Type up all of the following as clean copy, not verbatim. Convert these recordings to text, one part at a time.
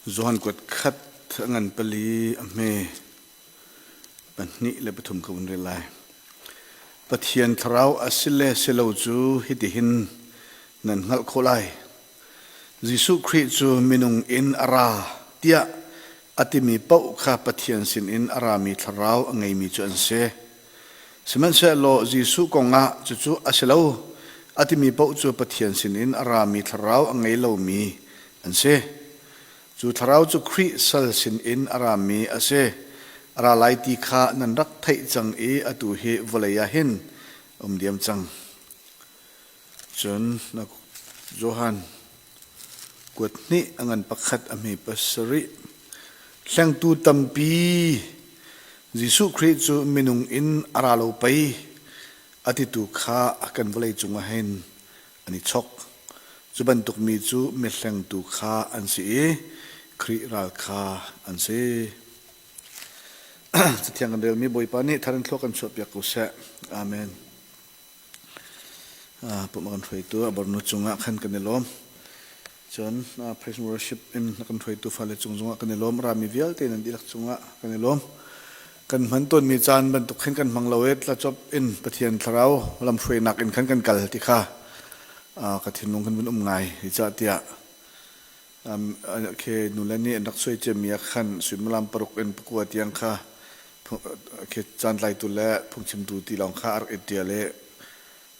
Johan kuat khat a ngan pali a hme pahnih le pathum ka vun rel lai. Pathian thlarau a si le si lo cu hitihin nan hngalh khawh lai. Jesuh Khrih cu minung in a ra tiah a timi paoh kha Pathian sinin a rami thlarau a ngeimi cu an si. Sihmanhsehlaw Jesuh kongah cucu a si lo a timi paoh cu Pathian sinin a rami thlarau a ngei lomi an si. Cu thlarau cu Khrih sal sinin a rami a si. A ra lai ti kha nan rak theih cang i atu hi vawlei ah hin um diam cang. Cun Johan kuat hnih a ngan pakhat a hme pasarih. Hlengtu tampi Jesuh Khrih cu minung in a ra lo pei a titu kha kan vawlei cung ah hin an i chok. Cu bantuk mi cu mihlengtu kha an si i Khrih ral kha an si. Cathiang kan relmi Bawipa nih thar in thlua kan chuahpiak ko seh. Amen. Pumh a kan hruaitu a bornu cungah khan kan i lawm. Cun praise and worship in a kan hruaitu fale cung zongah kan i lawm. Rami vialte nan dihlak cungah kan i lawm. Kan hman tawnmi caan bantuk khin kan hmang lo i tlacop in Pathian thlarau lamhruainak in khan kan kal ti kha ka thinlung kan vun um ngai. Hi cah tiah khi nule nih an rak suai ciami ah khan suimilam paruk in pakua tiang kha khi caantlaitu le phungchimtu ti lawng kha a rak i ṭial i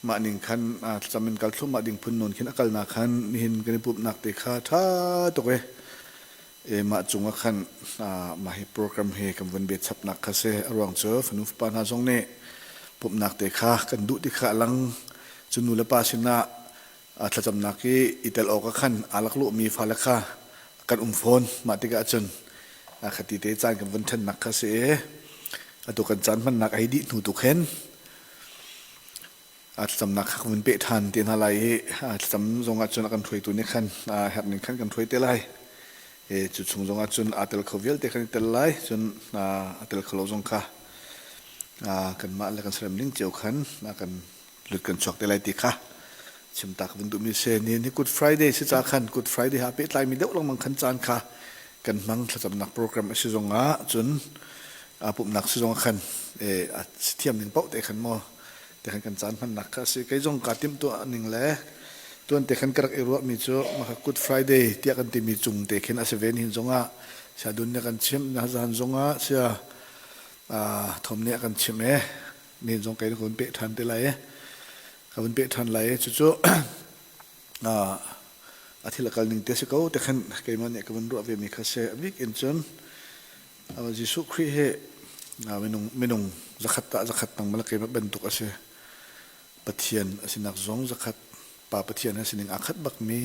mah ning khan thlacam in kal thluahmah ding phun nawn khin a kalnak khan nihin kan i pumhnak te kha ṭha tuk i e mah cung ah khan mah hi program hi kan vun bet chapnak kha si a ruang cu fanu fapa hna zong nih pumhnak te kha kan duh ti kha a lang cu nu le pa sinah thlacamnak i i tel awk ah khan aa laklawhmi fale kha kan um fawn. Mah tikah cun khati te caan kan vun ṭhennak kha si i atu kan caan hmannak a hei dih hnu tu khin thlacamnak kha kan vun peh ṭhan te hna lai i thlacam zong ah cun a kan hruaitu nih khan herh ning khan kan hruai te lai. E cu chung zong ah cun aa tel kho vialte kan i tel lai. Cun aa tel kho lo zong kha kanmah le kan serem ning cio khan kan lut kan chuak te lai ti kha chimta ka vun duhmi si ni ni Good Friday si ca khan Good Friday ha pehtlaimi deuh lengmang khan caan kha kan hmang thlacamnak program a si zongah cun a pumhnak si zongah khan e a thiam ning paoh te khan maw te khan kan caan hmannak kha si kei zong ka timh tuah ning le tuan te khan ka rak i ruahmi cu maka Good Friday tiah kan timi cung te khin a si ve hin zongah sia dun ne kan chim na zan zongah sia thom nih a kan chim e nen zong kai ka vun peh ṭhan te lai i ka vun peh ṭhan lai i cucu a thil a kal ning te si ko te khan keimah nih ka vun ruah ve mi kha si a bik in cun Jesuh Khrih hi minung minung zakhat tah zakhat nang mala keimah bantuk a si Pathian a sinak zong zakhat Pa Pathian he sining aa khat bak mi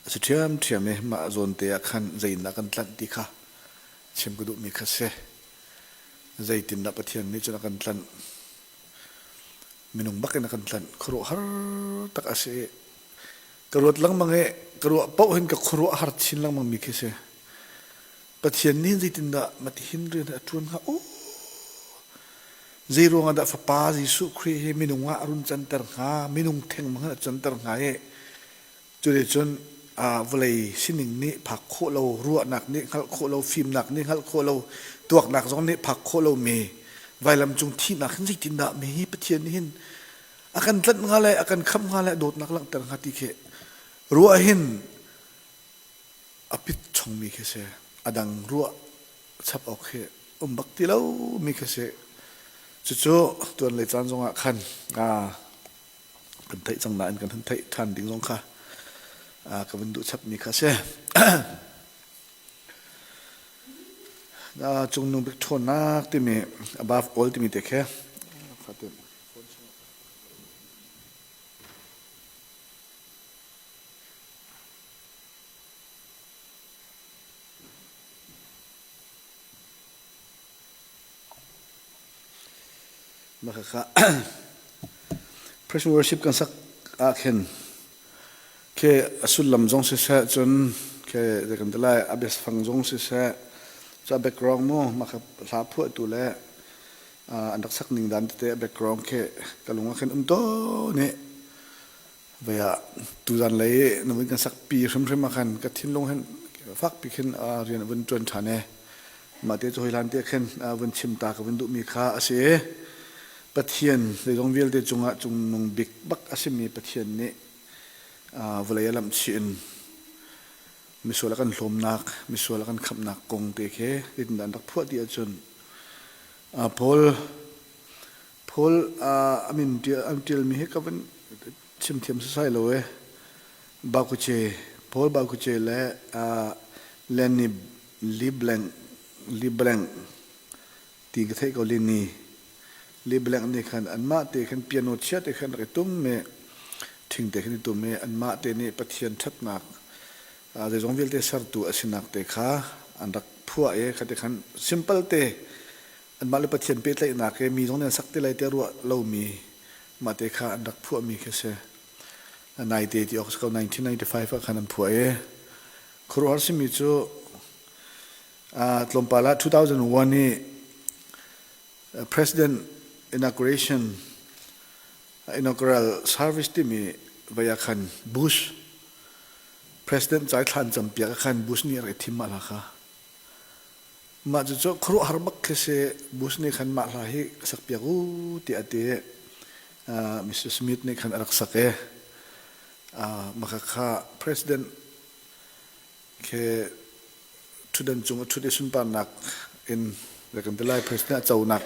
a si ṭhiamṭhiam i mah zawn te ah khan zeiindah kan tlanh ti kha chim ka duhmi kha si. Zeitindah Pathian nih cun a kan tlanh? Minung bak in a kan tlanh. Khuaruahhar tak a si. Ka ruat lengmang i ka ruah paoh hin ka khuaruahhar chin lengmang mi khi si. Pathian nih zeitindah matihin rian a ṭuan hnga? Oh! Zei ruangah dah Fapa Jesuh Khrih hi minung ah a run canter hnga? Minung thengmang in a canter hnga i Cuticun vawlei sining nih phak khawh lo, ruahnak nih hngalh khawh lo, fimnak nih hngalh khawh lo, tuaknak zong nih phak khawh lomi vailam cung thihnak hin zeitindah mi hi Pathian nih hin a kan tlanh hnga le a kan khamh hnga le a dawtnak langhter hnga ti khi ruah hin a pit chungmi khi si. A dang ruah chap awk khi um bak ti lomi khi si. Cucu tuan lei caan zongah khan kan theih cang nain kan hun theih ṭhan ding zong kha ka vun duh chapmi kha a si. Cungnung bik ṭhawnnak timi above all timi te khi Praise and worship kan sak ah khin khi a sullam zong siseh cun khi zei kan ti lai a biafang zong siseh cu a background mu mah kha hla phuahtu le an rak sak ning dan tete a background khi ka lung ah khin um tawn i vei ah tuzan lei na vun kan sak pi hrimhrim ah khan ka thinlung hin Fakpi khin rian a vun ṭuan ṭhan i mah te cu hoi hlan te khin vun chim ta ka vun duhmi kha a si. Pathian zeizong vialte cungah cungnung bik bak a simi Pathian nih vawlei a lamh chih in misual a kan hlawmnak, misual a kan khamhnak kong te khi zeitindah an rak phuah ti ahcun Paul Paul a min an ṭialmi hi ka van chim thiam sasai lo e. Bakuche, Paul Bakuche le Lenny LeBlanc, LeBlanc ti ka theih ko Lenny LeBlanc nih khan anmah te khan piano chia te khan rak i tum i thing te khan i tum i anmah te nih Pathian ṭhatnak zeizong vialte sertu a sinak te kha an rak phuah i kha te khan simple te anmah le Pathian pehtlaihnak i mi zong nih an sak te lai tiah ruah lomi mah te kha an rak phuahmi khi a si. Naite ti awk si ko 1995 ah khan an phuah i khuaruahhar simi cu tlawmpal ah 2001 i President inauguration inaugural service timi vai ah khan Bush President cai thlan campiak ah khan Bush nih a rak i thim mah hla kha. Mah cucu khuaruahhar bak khi si Bush nih khan mah hla hi ka sak piak u tiah a ti. Mr. Smith nih khan a rak sak i mah kha President khi ṭhutdan cung a ṭhut i sunparnak in kan ti lai President a conak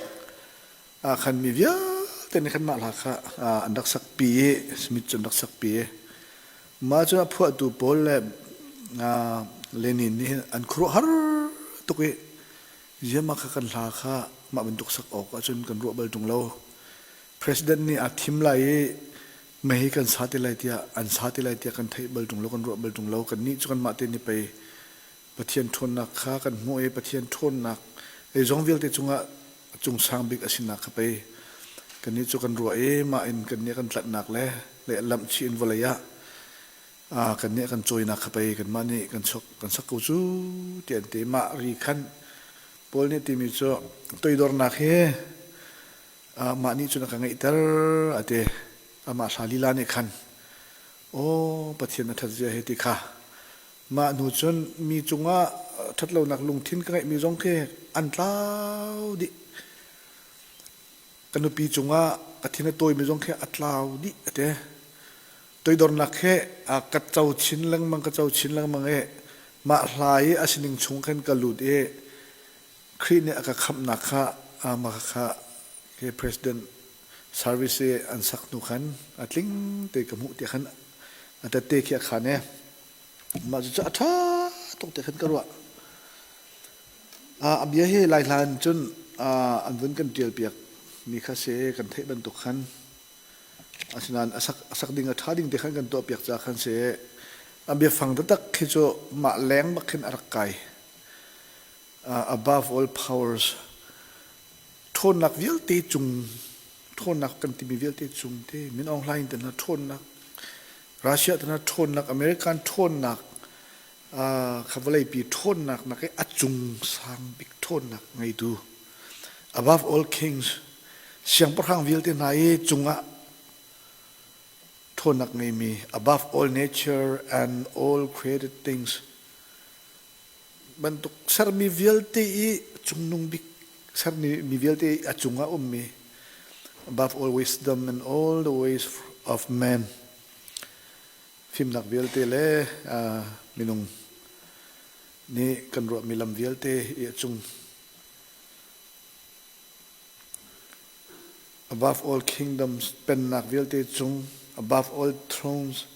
ah khan mi vialte nih khan mah hla kha an rak sakpi i Smith cu an rak sakpi i mah cu a phuahtu pawl le Lenin nih hin an khuaruahhar tuk i ziamah kha kan hla kha mah bantuk sak awk ahcun kan ruah bal ṭung lo. President nih aa thim lai i mei kan sa te lai tiah an sa te lai tiah kan theih bal ṭung lo kan ruah bal ṭung lo kannih cu kanmah te nih pei Pathian ṭhawnnak kha kan hmuh i Pathian ṭhawnnak zeizong vialte cungah cung sang bik a sinak kha pei kannih cu kan ruah i mah in kannih kan tlanhnak le lehlamh chih in vawlei ah kannih kan cawinak kha pei kanmah nih kan sok kan sak ko cu ti an ti mah ri khan Paul nih timi cu toidornak hi mah nih cun a ka ngeihter a ti amah hla lila nih khan aw Pathian a ṭhat zia hi ti kha Mah hnu cun mi cungah ṭhatlonak lungthin ka ngeihmi zong khi an tlau dih. Ka nupi cungah ka thin a tawimi zong khi a tlau dih a ti. Toidornak he ka co chin lengmang ka co chin lengmang i mah hla i a sining chung khan ka lut i Khrih nih a ka khamhnak kha mah kha hi president service i an sak hnu khan a tling te ka hmuh tiah khan a tette khi a khan i Mah cucu a ṭha tuk ti khan ka ruah. A bia hi Lai hla in cun an vun kan ṭialpiak mi kha si kan theih bantuk khan. Asinain a sak, a sak ding a ṭha ding te khan kan tuahpiak caah khan si. A biafang taktak khi cu mah leng bak khin a rak kai. Above all powers ṭhawnnak vialte cung ṭhawnnak kan timi vialte cung te Min Aung Hlaing te hna ṭhawnnak Russia te hna ṭhawnnak American ṭhawnnak kha vawleipi ṭhawnnak nak i a cung sang bik ṭhawnnak ngeitu above all kings siangpahrang vialte hna i cungah ṭhawnnak ngeimi above all nature and all created things bantuk sermi vialte i cungnung bik sermi mi vialte i a cungah ummi above all wisdom and all the ways of man fimnak vialte le minung nih kan ruahmi lam vialte i a cung above all kingdoms pennak vialte cung above all thrones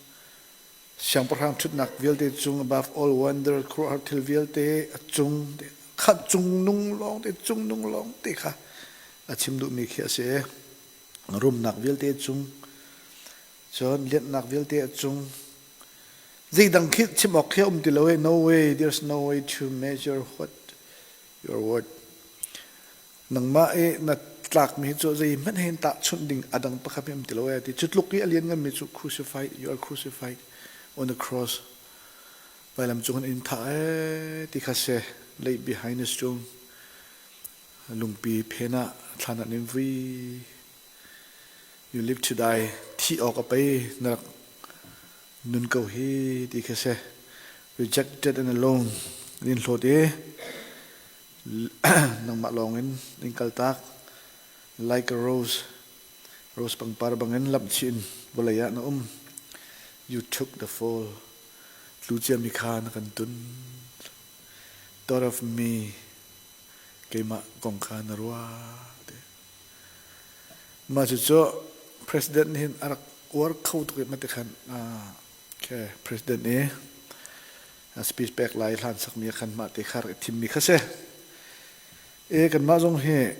Siangpahrang ṭhutnak vialte cung above all wonder khuaruahhar thil vialte a cung kha cungnung lawngte cungnung lawngte kha a chim duhmi khi a si. Rumnak vialte cung cun lianhnak vialte a cung zeidang khi chim awk khi a um ti lo e no way there's no way to measure what your word Nangmah i na tlakmi hi cu zeihmanh he tahchunh ding a dang pakhat hmanh um ti lo ee ti. Cu tluk i a liannganmi cu crucified, you are crucified on the cross. Vailam cung in thah ee ti kha si. Lay behind the stone. Lungpi phen ah thlan ah nin vui. You live to die. Thih awk a pei na rak nun ko hi ti kha si. Rejected and alone in hlawt i nangmah lawngin in kaltak like a rose rose pangpar bangin lamhchih in vawlei ah na um. You took the fall. Tlu ciami kha na kan tun. Thought of me keimah kong kha na ruah. Mah cucu president nih hin a rak uar kho tuk i mati khan okay, president i speech pek lai hlan sakmi khan mah te kha rak i thimmi kha si. E kanmah zong hi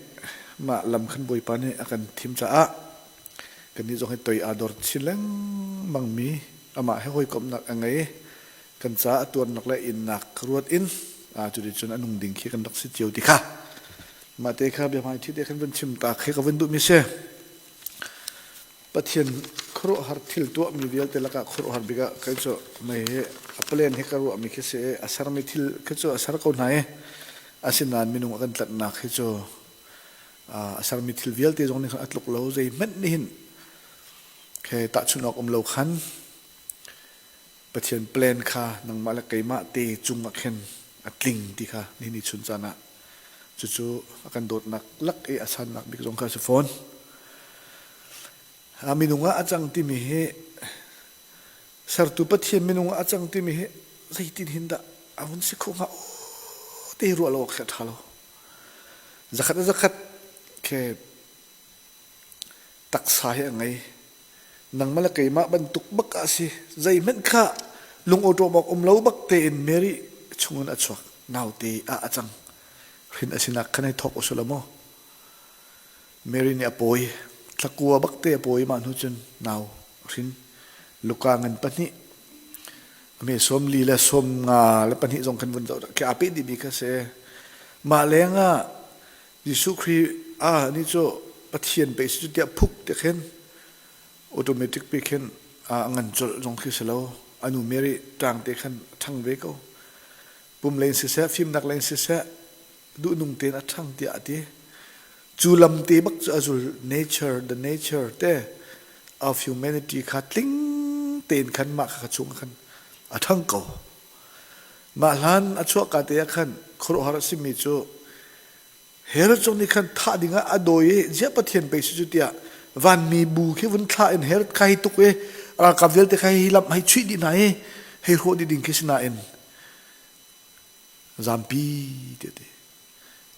mah lam khan Bawipa nih a kan thim caah kannih zong hi toi aa dor chin lengmang mi amah he hawikomhnak a ngei kan caah a tuarnak le innak ruat in cuticun a nung ding khi kan rak si cio ti kha mah te kha biahmai thi te khan van chim ta khi ka van duhmi si. Pathian khuaruahhar thil tuahmi vialte lakah khuaruahhar bik ah kei cu mei hi a plan hi ka ruahmi khi si i a sermi thil khi cu a ser ko hna i asinain minung a kan tlanhnak hi cu a sermi thil vialte zong nih khan a tluk lo zeihmanh nih hin khi tahchunh awk um lo khan Pathian plan kha nangmah le keimah te cung ah khin a tling ti kha nihin ni chun caan ah cucu a kan dawtnak lak i a sannak bik zong kha a si fawn. A minung ah a cang timi hi sertu Pathian minung ah a cang timi hi zeitin hin dah a vun si kho hnga aw te ruah lo awk khi a ṭha lo. Zakhat a zakhat khi taksa hi a ngei. Nangmah le keimah bantuk bak ah a si. Zeihmanh kha lungawṭawm awk um lo bak tein Mary chungin a chuak. Naute ah a cang. Hrin a sinak khan hei thawk usula maw? Mary nih a pawi. Thlakua bak te a pawi mah hnu cun nau a hrin. Luka ngan pahnih. Ame 44 le 52 zong khan vun zoh khi aa peh dihmi kha si. Mah lengah Jesuh Khrih ah nih cu Pathian pei si cu tiah phuk te khin automatic pe khin a ngan colh zong khi si lo. Anu Mary ṭang te khan a ṭhang ve ko. Pum lei in siseh, fimnak lei in siseh, duhnung tein a ṭhang tiah a ti. Cu lam te bak cu a zul nature, the nature te of humanity kha tling tein khan mah kha chung khan a ṭhang ko. Mah hlan a chuahka te ah khan khuaruahhar a simi cu Herod zong nih khan thah dingah a dawi i ziah Pathian pei si cu tiah vanmi bu khi vun thlah in Herod kha hi tuk i ralkap vialte kha hi lamh hei chuih dih hna i hei hrawh dih ding khi si nain zampi tiah ti.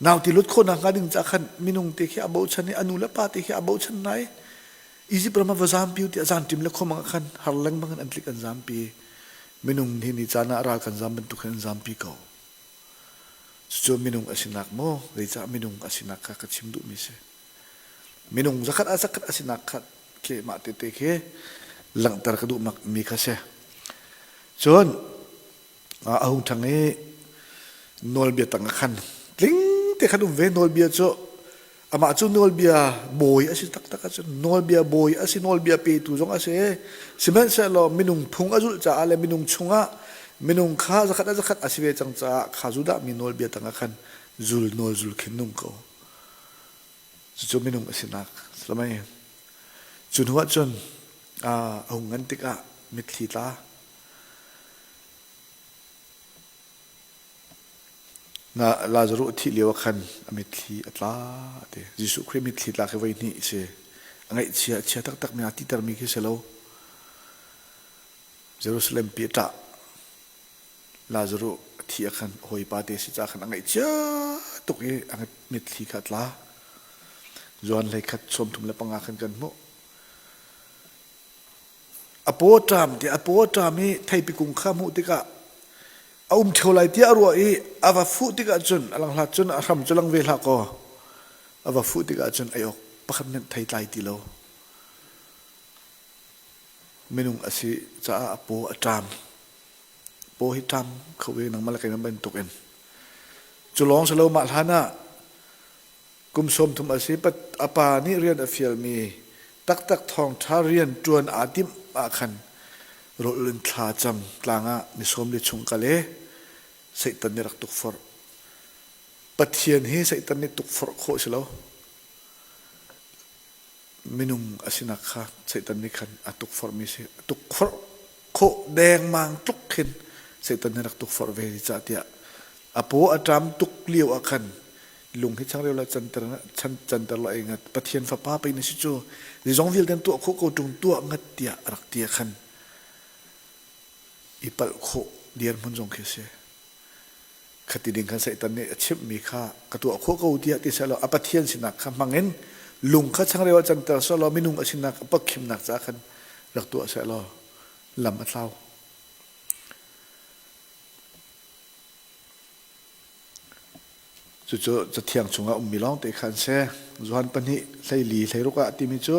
Nauti lut khawhnak hnga ding caah khan minung te khi a bochan i a nu le pa te khi a bochan hna i Egypt ram ah va zampi u tiah zanṭim le khuamang ah khan har lengmang in an tlik an zampi. Minung nih ni caan ah ral kan zam bantuk hin an zampi ko. Cucu minung a sinak maw? Zeicah minung a sinak kha ka chim duhmi si. Minung zakhat ah zakhat a sinak kha khi mah tete khi langhter ka duh mi kha si. Cun a hung ṭhang i nawlbia tang ah khan tling te khan um ve nawlbia cu amah cu nawlbia bawi a si taktak ahcun nawlbia bawi a si nawlbia petu zong a si sihmanhsehlaw minung phung a zulh caah le minung chungah minung kha zakhat a zakhat a si ve cang caah kha Judah mi nawlbia tang ah khan zul nawl zul khin nung ko cucu minung a sinak salamai cu hnu ah cun a hung ngan tikah mitthli tla Lazaruh a thih lio ah khan a mitthli a tla a ti. Jesuh Khrih mitthli tlak hi voi hnih a si. A ngaihchia a chia taktakmi aa titermi khi si lo. Jerusalem pi a ṭah. Lazaruh a thih ah khan a hawipa te si caah khan a ngaihchia tuk i a mitthli kha a tla. Johan 13 35 khan kan hmuh. A paw a ṭam tiah a paw a ṭam i theipi kung kha hmuh tikah a um ṭheo lai tiah a ruah i a va fuh tikah cun a lang hlat cun a hram cu lang ve hlah kaw a va fuh tikah cun ei awk pakhat hmanh thei tlai ti lo. Minung a si caah a paw a ṭam. Paw hi ṭam kho ve nangmah le keimah bantuk in. Cu lawng si lo mah hlan ah Kum 30 a si a pa nih rian a fialmi taktak thawngṭha rian ṭuan aa timh ah khan rawl in thla cam tlang ah ni sawm li chung kal i Satan nih rak tukforh. Pathian hi Satan nih tukforh khawh si lo. Minung a sinak kha Satan nih khan a tukforhmi si. A tukforh khawh dengmang tluk khin. Satan nih rak tukforh ve cah tiah a paw a ṭam tuk lio ah khan lung hi changreu la canter chan canter la ei ngat Pathian fapa pei na si cu zeizong vialte tuah khawh ko ṭung tuah ngat tiah a rak ti ah khan i palh khawh dirhmun zong khi a si. Khati ding khan Satan nih a chimhmi kha ka tuah khawh ko tiah ti sehlaw a Pathian sinak kha hmang in lung kha changreu ah canter sehlaw minung a sinak a pakhimnak caah khan rak tuah sehlaw lam a tlau. Cucu Cathiang chungah ummi lawngte kha an si. Johan pahnih 14 hleiruk ah a timi cu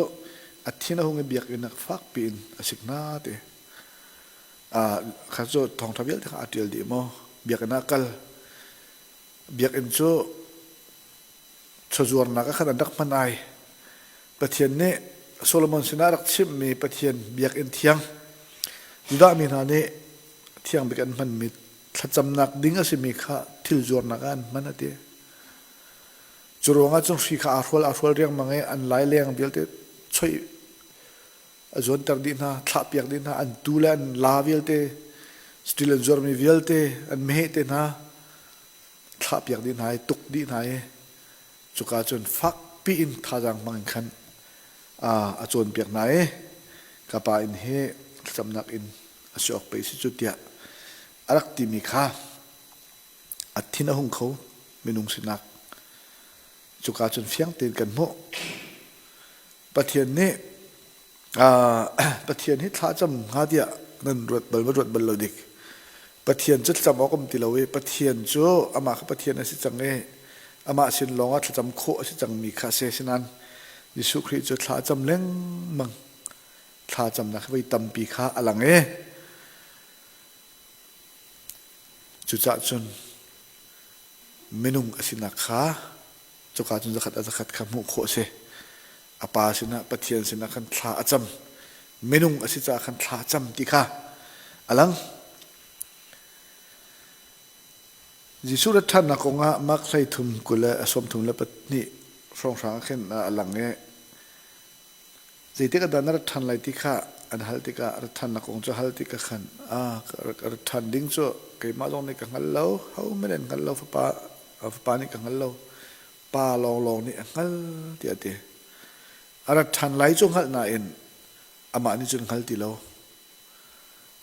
a thin a hung i biakinn ah fakpi in a sik hna ti. Kha cu thawngṭha vialte kha aa ṭial dih maw? Biakinn ah kal. Biakinn cu chawzuarnak ah khan an rak hman ai. Pathian nih Solomon sinah a rak chimhmi Pathian biakinn thiang Judah mi hna nih thiang bik an hmanmi thlacamnak ding a simi kha thil zuarnak ah an hman a ti. Cu ruangah cun hri kha aa hrual aa hrual riangmang i an laileng vialte choih a zuanter dih hna, thlahpiak dih hna, an tuu le an la vialte, saṭil an zuarmi vialte, an meheh te hna, thlahpiak dih hna i tuk dih hna i cuka cun fakpi in thazaang hmang in khan a cawnpiak hna i ka pa inn hi thlacamnak inn a si awk pei si cu tiah a rak timi kha a thin a hung kho minung sinak cuka cun fiang tein kan hmuh Pathian nih Pathian hi thlacam hnga tiah nan ruat bal ma ruat bal lo dik. Pathian cu thlacam awk um ti lo i Pathian cu amah kha Pathian a si cang i amah sin lawng ah thlacam khawh a si cangmi kha a si. Asinain Jesuh Khrih cu thla a cam lengmang. Thla camnak voi tampi kha a lang i cucaah cun minung a sinak kha cuka cun zakhat a zakhat kha hmuh khawh a si. A pa sinah Pathian sinah khan thla a cam. Minung a si caah khan thla a cam ti kha a lang. Jesuh rat ṭhannak kongah Mark 13 kul le a 32 hrawnghrang ah khin a lang i zeitik ah dah na rat ṭhan lai ti kha an hal tikah rat ṭhannak kong cu hal tikah khan a rat ṭhan ding cu keimah zong nih ka hngal lo, hohmanh an hngal lo, fapa fapa nih ka hngal lo, pa lawnglawng nih a hngal tiah a ti. A rat ṭhan lai cu hngalh nain amah nih cun hngal ti lo.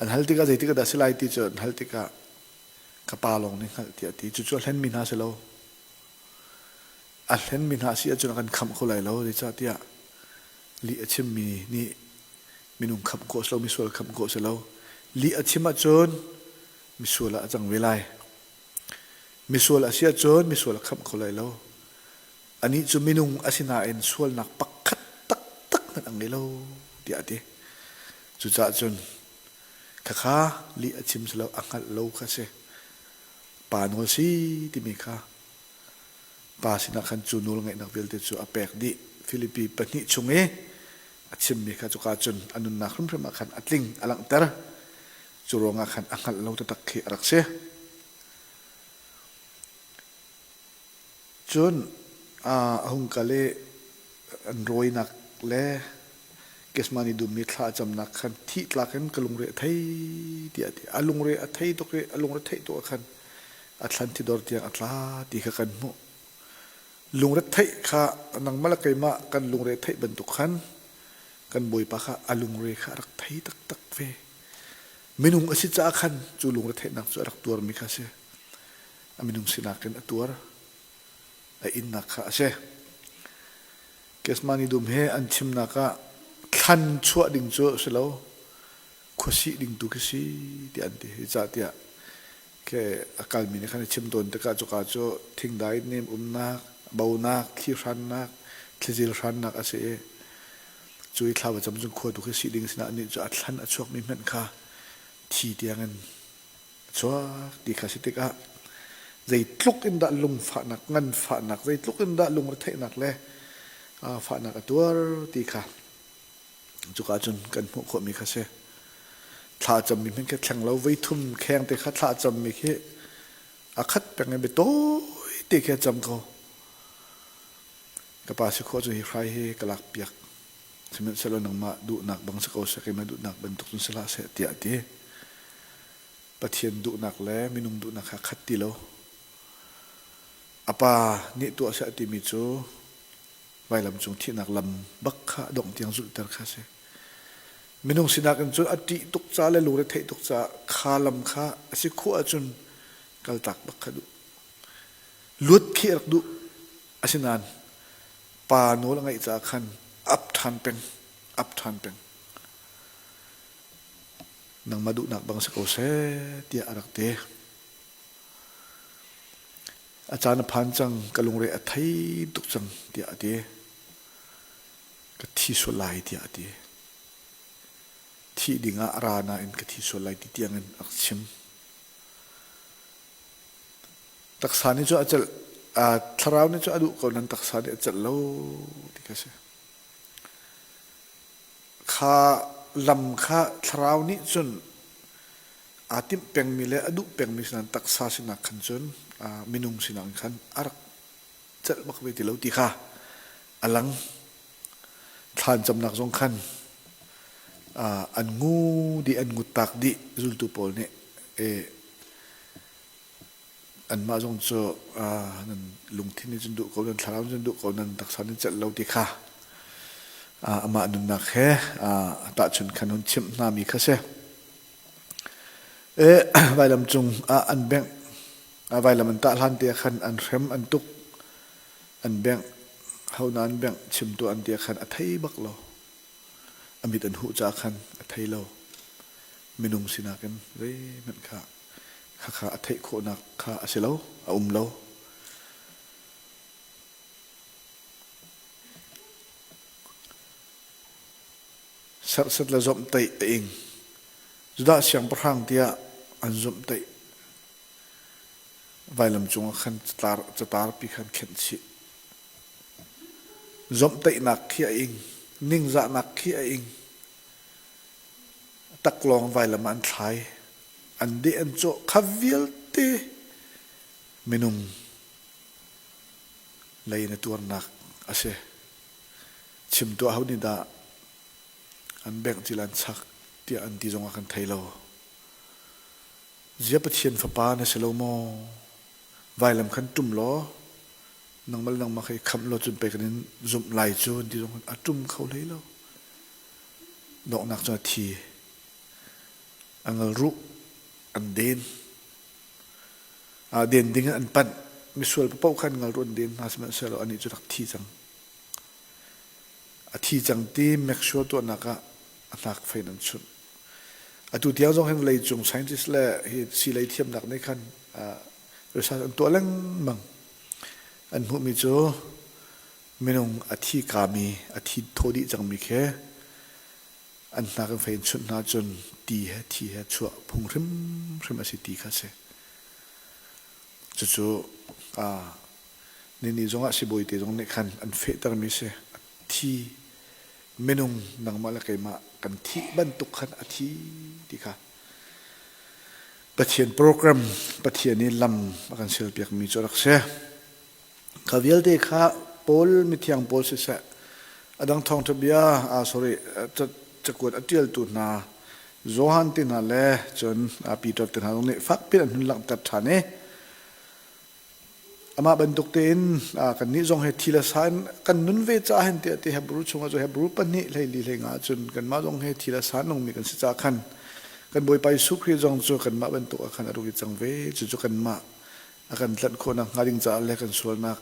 An hal tikah zeitik ah dah si lai ti cu an hal tikah ka pa lawng nih hngalh tiah a ti. Cucu a hlenmi hna si lo. A hlenmi hna si ahcun a kan khamh kho lai lo. Zeicahtiah lih a chimmi nih minung khamh khawh a si lo, misual khamh khawh a si lo. Lih a chim ahcun misual ah a cang ve lai. Misual a si ahcun misual a khamh kho lai lo. Anih cu minung a si nain sualnak pakhat taktak hmanh a ngei lo tiah a ti. Cucaah cun khakha lih a chim si lo, a hngalh lo kha a si. Pa nawl si timi kha pa sinah khan cu nawl ngeihnak vialte cu a pek dih. Filipi pahnih chung i a chimmi kha cuka cun a nunnak hrimhrim ah khan a tling a langhter. Cu ruangah khan a hngalh lo taktak khi a rak si. Cun a hung kal i an rawinak le Gethsemane dum i thla a camnak khan thih tlak in ka lungre a thei tiah a ti. A lungre a thei tuk i a lungre theih tuk ah khan a thlan thidor tiang a tla ti kha kan hmuh. Lungre theih kha nangmah le keimah kan lungre theih bantuk khan kan Bawipa kha a lungre kha a rak thei taktak ve. Minung a si caah khan cu lungre theihnak cu a rak tuarmi kha a si. A minung sinak in a tuar. A innak kha a si. Gethsemane dum he an chimnak ah thlan chuah ding cu a si lo, khuasih ding tu khi si tiah an ti. Zeicahtiah ke a kalmi nih khan a chim tawn tikah cuka cu thingdai nem umnak, bonak, thli hrannak, thlizil hrannak a si i cu i thla va cam cun khua tu khi sih ding sinah anih cu a thlan a chuakmi hmanh kha thi tiangin a chuak ti kha si tikah zeitluk in dah lungfahnak nganfahnak zeitluk in dah lungretheihnak le fahnak a tuar ti kha cuka cun kan hmuh khawhmi kha si thla cammi hmanh khi thleng lo voi thum kheng te kha thla cammi khi a khat peng i biatawi te khi a cam ko ka pa si khawh cu hi hrai hi ka lak piak sihmanhsehlaw nangmah duhnak bang si ko seh keimah duhnak bantuk cun si hlah seh tiah a ti. Pathian duhnak le minung duhnak kha khat ti lo. A pa nih tuah seh a timi cu vailam cung thihnak lam bak kha dongh tiang zulhter kha a si. Minung sinak in cun a ṭih tuk ca le lungre theih tuk caah kha lam kha a si khawh ahcun kaltak bak kha duh. Luat khi a rak duh. Asinain pa nawl a ngaih caah khan ap ṭhan peng, ap ṭhan peng. Nangmah duhnak bang si ko seh tiah a rak ti. A caan a phan cang, ka lungre a thei tuk cang tiah a ti. Ka thi sual lai tiah a ti. Thih dingah a ra nain ka thi sual lai ti tiangin a rak chim. Taksa nih cun a celh, thlarau nih cun a duh ko nain taksa nih a celh lo ti kha a si. Kha lam kha thlarau nih cun aa timh pengmi le a duh pengmi sinan taksa sinak khan cun minung sinak in khan a rak celh bak ve ti lo ti kha a lang. Thlan camnak zong khan an ngu dih, an nguttak dih zultu pawl nih anmah zong cu nan lungthin nih cun duh ko, nan thlarau nih cun duh ko, nan taksa nih celh lo ti kha amah nunnak he tahchunh khan hun chimh hna mi kha si. E, vailam cung ah an bengh, vailam an tah hlan te khan an hrem, an tuk, an bengh, ho na an bengh chim tuah an ti khan a thei bak lo. A mit an huh caah khan a thei lo. Minung sinak in zeihmanh kha khakha a theih khawhnak kha a si lo, a um lo. Serhsat le zomhtaih a ing. Judah siangpahrang tiah an zomhtaih. Vailam cungah khan catar, catarpi khan khenh chih. Zomhtaihnak khi a ing. Ningzahnak khi a ing. Taklawng vailam ah an thlai. An deh an cawh kha vialte minung lei in a tuarnak a si. Chim tuah ho nih dah an bengh cil an chak tiah an ti zongah kan thei lo. Zia Pathian fapa na si lo maw? Vailam khan ṭum law nangmah le nangmah kha i khamh law cun pei kan in zumh lai cu an ti zong a ṭum kho hlei lo. Donghnak cu a thi. A ngalruh an den. Den ding in an panh. Misual paoh khan ngalruh an den hna sihmanhsehlaw anih cu rak thi cang. A thi cang ti make sure tuahnak ah a hnak fein an chunh. Atu tiang zong hin vawleicung scientist le hi siilei thiamnak nih khan research an tuah lengmang. An hmuhmi cu minung a thi kami, a thi thaw dih cangmi khi an hnak in fei in chunh hna cun ti he thi he chuah phung hrimhrim a si ti kha a si. Cucu nini zongah sibawi te zong nih khan an fehtermi a si. A thi minung nangmah le keimah kan thih bantuk khan a thi ti kha Pathian program Pathian i lam a kan sialpiakmi cu a rak si. Kha vialte kha Paul mithiang Paul siseh a dang thawngṭha bia ah sorry cakuat a ṭialtu hna Johan te hna le cun Peter te hna zong nih fakpi an hun langhter ṭhan i amah bantuk tein kannih zong hi thi le sa in kan nun ve caah hin tiah ti Hebrew chungah cu Hebrew pahnih hleili hleinga cun kanmah zong hi thi le sa nungmi kan si caah khan kan Bawipa Jesuh Khrih zong cu kanmah bantuk ah khan a rung i cang ve cucu kanmah a kan tlanh khawhnak hnga ding caah le kan sualnak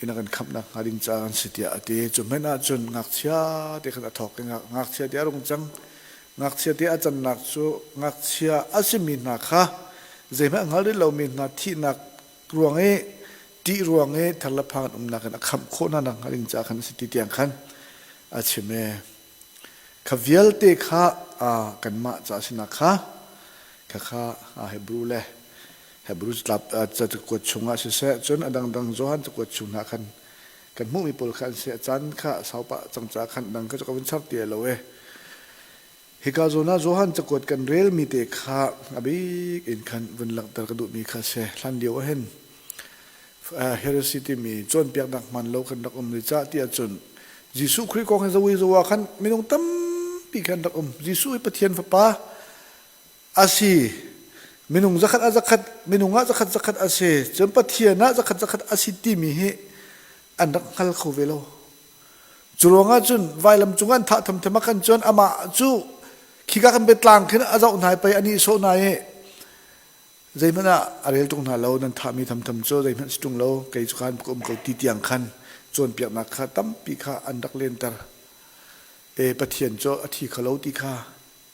in a kan khamhnak hnga ding caah an si tiah a ti. Cu hmanh ah cun ngakchia te khan a thawk i ngakchia te a rung cang. Ngakchia te a cannak cu ngakchia a simi hna kha zeihmanh a hngal rih lomi hna thihnak ruang i ṭih ruang i thar le phang an umnak in a khamh khawh hna nak hnga ding caah khan a si ti tiang khan a chim e. Kha vialte kha kanmah ca sinak kha khakha Hebrew le Hebrew cakuat chungah siseh cun a dangdang Johan cakuat chung hna khan kan hmuhmi pawl kha an si. A caan kha saupa cang caah khan dang kha cu ka vun char ti lo e. Hika zawn ah Johan cakuat kan relmi te kha a bik in khan vun langhter ka duhmi kha si. Hlan lio ah hin heresy timi cawnpiaknak hmaan lo kan rak um ni cah ti ahcun Jesuh Khrih kong hi zawi zawa khan minung tampi khan rak um. Jesuh hi Pathian Fapa a si. Minung zakhat ah zakhat, minung ah zakhat zakhat a si, cun Pathian ah zakhat zakhat a si timi hi an rak hngal kho ve lo. Cu ruangah cun vailam cung an thah thamthem ah khan cun amah cu khika kan biatlang khin a zoh hna i pei a nihsawh hna i zeihmanh ah a rel ṭung hna lo nan thahmi thamtham cu zeihmanh si ṭung lo kei cu khan ka um ko ti tiang khan cawnpiaknak kha tampi kha an rak lenter. E Pathian cu a thi kho lo ti kha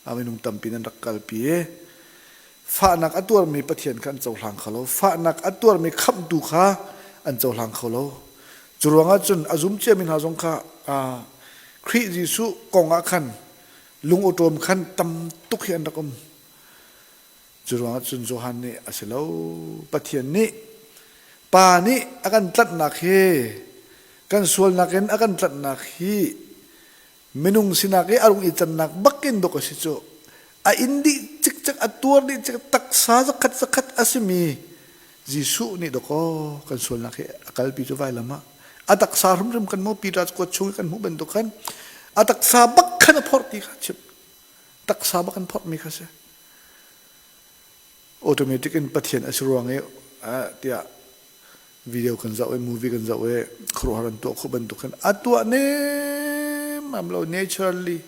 a minung tampi nan rak kalpi i fahnak a tuarmi Pathian kha an cohlang kho lo fahnak a tuarmi khamhtu kha an cohlang kho lo cu ruangah cun a zum ciami hna zong kha Khrih Jesuh kong ah khan lung awṭawm khan tam tuk hi an rak um cu ruangah cun Johan nih a si lo Pathian nih Pa nih a kan tlanhnak hi kan sualnak in a kan tlanhnak hi Minung sinak i a rung i cannak bakin dawk a si cu. A inn dih cikcek, a tuar dih cikcek, taksa zakhat zakhat a simi Jesuh nih dawkaw kan sualnak hi a kalpi cu vailam ah a taksa hrimhrim kan hmuh Peter kuat chung i kan hmuh bantuk khan a taksa bak khan a phorh ti kha chim taksa bak an phorhmi kha si automatic in Pathian a si ruang i tiah video kan zoh i movie kan zoh i khuaruahhar an tuah khawh bantuk khan a tuah nemam lo naturally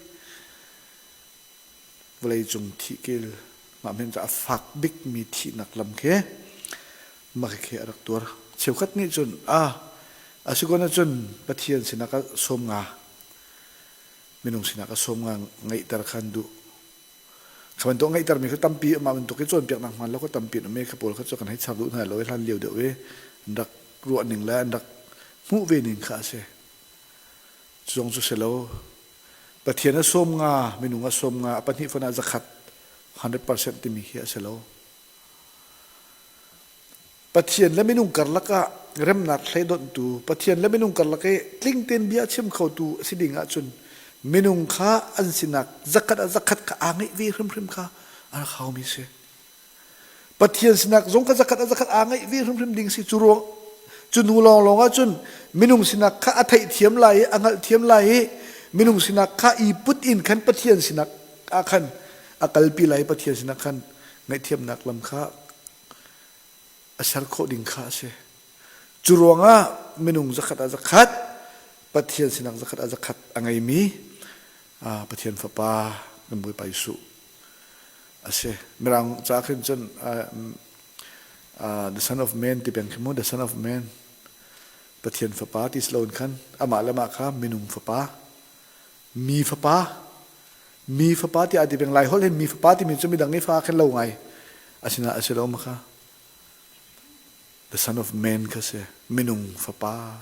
vawlei cung thih kel mah men a fak bikmi thihnak lam khi mah khi a rak tuar cheukhat nih cun a asikon ahcun Pathian sinah ka sawm nga minung sinah ka sawm nga ngeihter khan duh Kha bantuk ngeihtermi kha tampi amah bantuk i cawnpiaknak hmaan lo kha tampi an um i kha pawl kha cu kan hei char duh hna lo i hlan lio deuh i an rak ruah ning le an rak hmuh ve ning kha a si. Cu zong cu si lo. Pathian a sawm nga, minung a sawm nga, a pahnih fon ah zakhat 100% timi khi a si lo. Pathian le minung karlak ah remnak hleidonhtu, Pathian le minung karlak i tling tein bia a chim khotu a si ding ahcun minung kha an sinak zakhat ah zakhat kha aa ngeih ve hrimhrim kha a rak haumi si. Pathian sinak zong kha zakhat ah zakhat aa ngeih ve hrimhrim ding si. Cu ruang cu hnu lawnglawng ahcun minung sinak kha a theihthiam lai i a hngalhthiam lai i minung sinak kha i put in khan Pathian sinak ah khan a kalpi lai i Pathian sinak khan ngaihthiamnak lam kha a ser khawh ding kha a si. Cu ruangah minung zakhat ah zakhat, Pathian sinak zakhat ah zakhat a ngeimi Pathian Fapa kan Bawipa Jesuh a si. Mirang ca khin cun the Son of Man ti peng khi mu, the Son of Man. Pathian Fapa ti si loin khan amah le amah kha minung fapa Mi fapa, mi fapa tiah a ti peng. Lai holh hin mi fapa timi cu midang i fa khin lo ngai. Asinain a si lo ma kha. The son of man kha si. Minung fapa.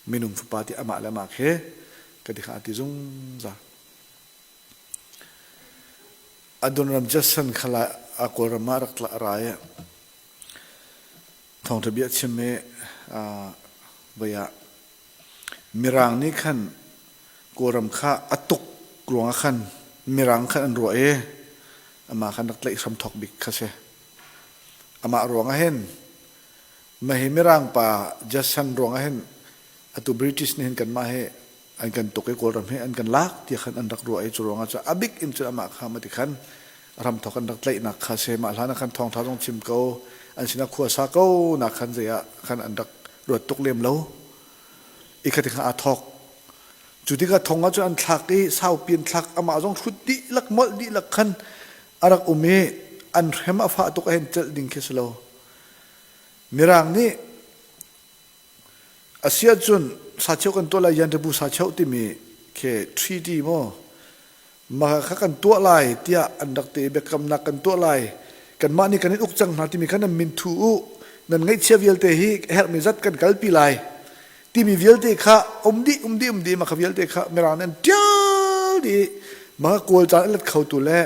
Minung fapa ti amah le amah khi ka ti kha a ti zungzal. Adonram Jason kha lai a Kawlram ah rak tla ra i thawngṭha bia chim i voi ah Mirang nih khan Kawlram kha a tuk ruangah khan Mirang khan an ruah i amah khan rak tlaih hram thawk bik kha si. Amah ruangah hin mahi Mirang pa Jason ruangah hin atu British nih hin kanmah hi an kan tuk i Kawlram hi an kan lak tiah khan an rak ruah i cu ruangah cun a bik in cun amah kha mati khan ramthok an rak tlaihnak kha si mah hlan ah khan thawngṭha zong chim ko an sinah khua sa ko nak khan zei ah khan an rak ruat tuk lem lo i kha tikha aa thawk cu tikah thong ah cun an thlak i saupi an thlak amah zong hrut dihlak molh dihlak khan a rak um i an hrem a fah tuk ahhin celh ding khi si lo mirang nih a si ahcun sacheu kan tuah lai yantabu sacheu timi khi treaty maw mah kha kan tuah lai tiah an rak ti i biakamnak kan tuah lai kanmah nih kan in uk cang hna timi kha nan min thu u nan ngaihchia vialte hi a herhmi zat kan kalpi lai timi vialte kha um dih um dih um dih mah kha vialte kha mirang nih an ṭial dih mah kha kawl caan a let khotu le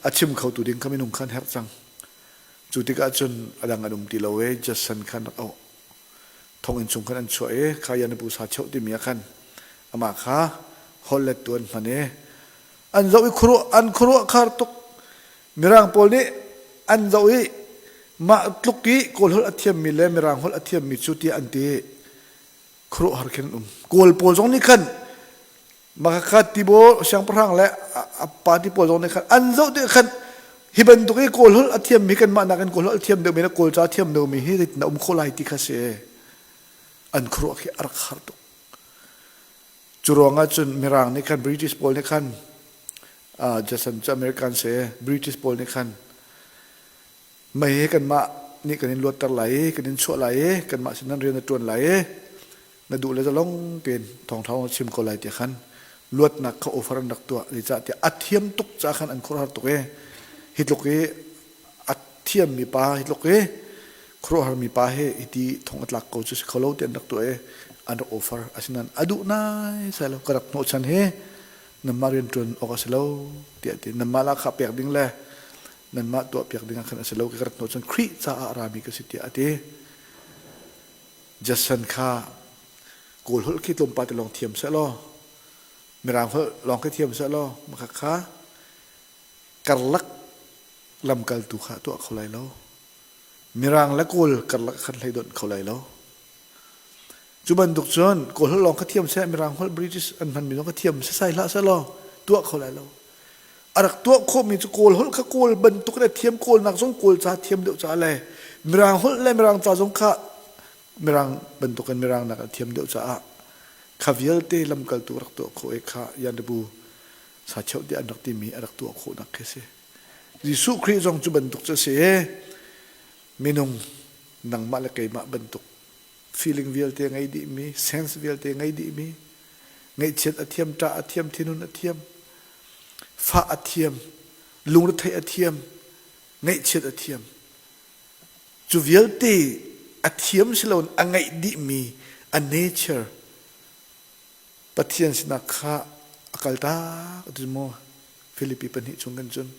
a chim khotu ding kha minung kha an herh cang cu tikah cun a dang an um ti lo i Jason khan rak auh thonginn chung khan an chuah i kha Yanapu sa cheuh timi ah khan amah kha holh lettu an hman i an zoh i khuaruah an khuaruah khar tuk mirang pawl nih an zoh i mah tluk i kawl holh a thiammi le mirang holh a thiammi cu tiah an ti khuaruahhar khin an um kawl pawl zong nih khan Makakha Tibaw siangpahrang le a party pawl zong nih khan an zoh tikah khan. Hi bantuk i Kawl holh a thiammi kanmah nakin Kawl holh a thiam deuhmi le Kawl ca a thiam deuhmi hi zeitin a um khawh lai ti kha si. An khuaruah khi a rak har tuk. Cu ruangah cun Mirang nih khan British pawl nih khan uh, Jason cu American si British pawl nih khan mei hi kanmah nih kan in luatter lai i kan in chuah lai i kanmah sin nan rian na ṭuan lai i na duh le zalong tein thawngṭha na chim ko lai tiah khan luatnak kha offer an rak tuah zeicahtiah a thiam tuk caah khan an khuaruahhar tuk i hi tluk i a thiammi pa hi tluk i khuaruahharmi pa hi hiti thong a tlak ko cu si kho lo ti an rak tuah i an rak offer asinain a duh nai sai lo ka rak hnawhchan hi nanmah rian ṭuan awk a si lo tiah ti nanmah lahkhah pek ding le nanmah tuah piak ding ah khan a si lo ka rak hnawhchan Khrih caah a rami ka si tiah a ti Jason kha Kawl holh khi tlawmpal te lawng thiam seh law Mirang holh lawng khi thiam seh law maka kha karlak lamkaltu kha tuah kho lai lo. Mirang le Kawl karlak khan hlei donh kho lai lo. Cu bantuk cun Kawl holh lawng kha thiam seh Mirang holh British an hmanmi zong kha thiam sesai hlah seh law tuah kho lai lo. A rak tuah khawhmi cu Kawl holh kha Kawl bantuk in a thiam Kawlnak zong Kawl ca thiam deuh caah le Mirang holh le Mirang ca zong kha Mirang bantukin Mirang nak a thiam deuh caah kha vialte lamkaltu rak tuah khawh i kha Yandabu sacheu tiah an rak timi a rak tuah khawhnak khi a si. Jesuh Khrih zong cu bantuk cu a si i minung nangmah le keimah bantuk feeling vialte ngei dihmi, sense vialte ngei dihmi, ngaihchiat a thiam, ṭah a thiam, thinhun a thiam, fah a thiam, lungretheih a thiam, ngaihchiat a thiam. Cu vialte a thiam si loin a ngeih dihmi a nature Pathian sinah kha a kaltak a ti maw Filipi pahnih chung kan cun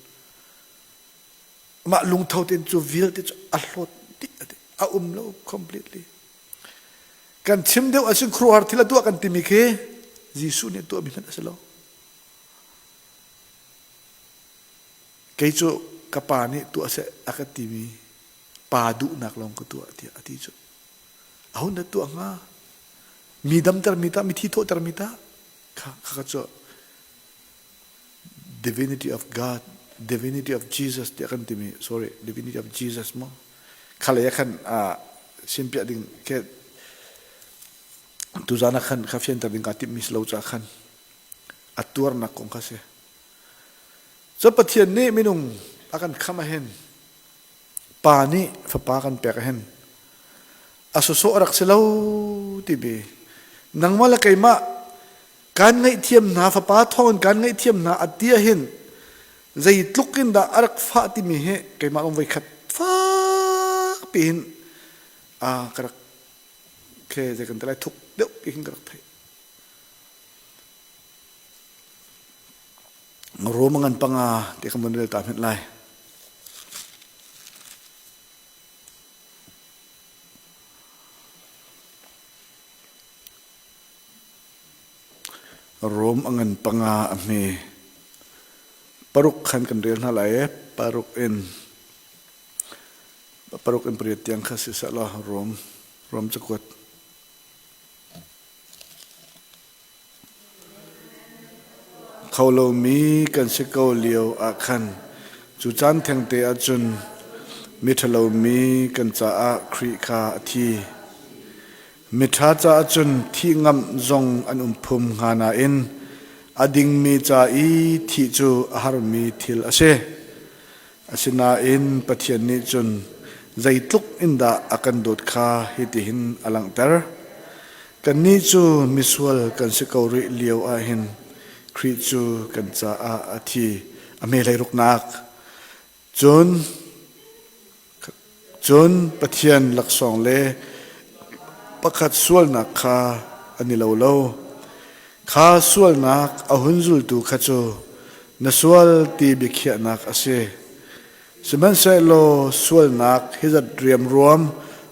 mah lungtho tein cu vialte cu a hlawt dih a ti a um lo completely kan chim deuh asin khuaruahhar thil a tuah kan timi khi Jesuh nih tuahmi hmanh a si lo Kei cu ka pa nih tuah seh a ka timi pa duhnak lawng ka tuah tiah a ti cu. Aho na tuah hnga? Mi damter mi tah, mithi thawhter mi tah? Kha kha cu divinity of God, divinity of Jesus tiah kan timi, sorry, divinity of Jesus mo. Kha lei ah khan sinpiah ding ke tuzan ah khan kha fianter ding kaa timhmi si lo caah khan a tuarnak kong kha si. Cu Pathian nih minung a kan khamh ahhin pa nih fapa kan pek ahhin a sawsawh a rak si lo timi nangmah le keimah kan ngaihthiam hna fapa thawngin kan ngaihthiam hna a ti ahhin zeitluk in dah a rak fah timi hi keimah lawng voikhat fak piin a ka rak khe zei kan ti lai thuk deuh pi hin ka rak theih. Rom a ngan panga ti kan von rel ta hmenh lai. Rom a ngan panga a hme. Paruk khan kan rel hna lai e. Paruk in paruk in pariat tiang kha si seh law Rom Rom cakuat. Kho lomi kan si ko lio ah khan cu caan thengte ah cun miṭhalo mi kan caah Khrih kha a thi. Miṭha caah cun thih ngamh zong an um phum hnga nain a dingmi ca i thih cu a harmi thil a si. Asinain Pathian nih cun zeitluk in dah a kan dawt kha hitihin a langhter. Kannih cu misual kan si ko rih lio ahhin Khrih cu kan caah a thi. A hme hleiruknak. Cun cun Pathian laksawng le pakhat sualnak kha an i lo lo. Kha sualnak a hun zultu kha cu na sual ti biakhiahnak a si. Sihmanhsehlaw sualnak hi zat riamruam